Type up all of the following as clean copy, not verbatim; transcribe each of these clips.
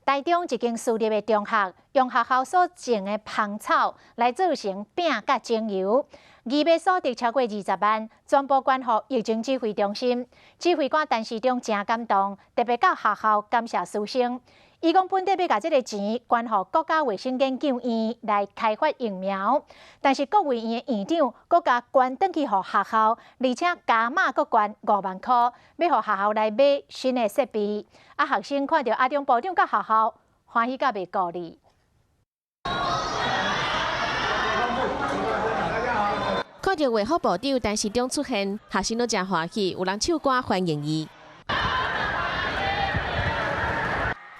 台中一間私立的中學，用學校所種的芳草來做成餅佮精油，義賣所得超過20萬，全部捐予疫情指揮中心。指揮官陳時中誠感動，特別到學校感謝師生。伊講本底欲共這个錢捐予國家衛生研究院來開發疫苗，但是國衛院的院長閣共捐轉去予學校，而且加碼閣捐5萬箍，欲予學校來買新的設備。啊，學生看著阿中部長佮學校，歡喜甲袂顧裡。看著衛福部長陳時中出現，學生攏誠歡喜，有人唱歌歡迎伊。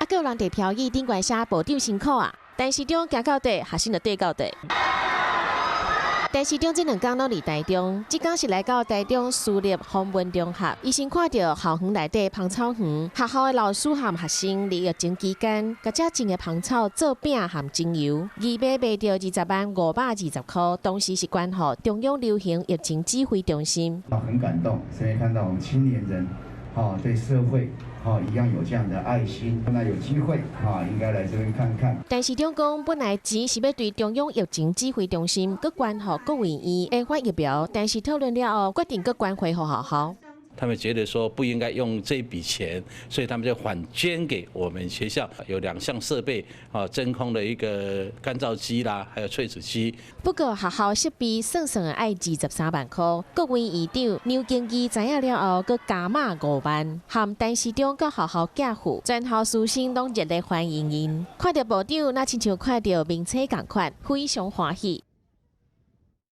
啊，閣有人佇標語頂懸寫部長辛苦啊！陳時中行到佗，學生就綴到佗。陳時中這兩工攏佇台中，這工是來到台中私立宏文中學，伊先看著校園內底芳草園，學校的老師和學生佇疫情期間，共遮種的芳草做餅和精油，義賣賣著20萬520箍，當時是捐予中央流行疫情指揮中心。很感動，所以看到我們青年人，對社會，一樣有這樣的愛心，那有機會，應該來這邊看看。陳時中講，本來錢是欲對中央疫情指揮中心，閣捐予國衛院研發疫苗，但是討論了後，決定閣捐回予學校。他們覺得說不應該用這筆錢，所以他們就反捐給我們學校，有兩項設備，真空的一個乾燥機啦，還有萃取機。不過學校設備算算愛23萬箍，國衛院長梁敬義知影了後，閣加碼5萬，和陳時中佮學校寄付，全校師生攏熱烈歡迎𪜶。看著部長，若親像看著明星仝款，非常歡喜。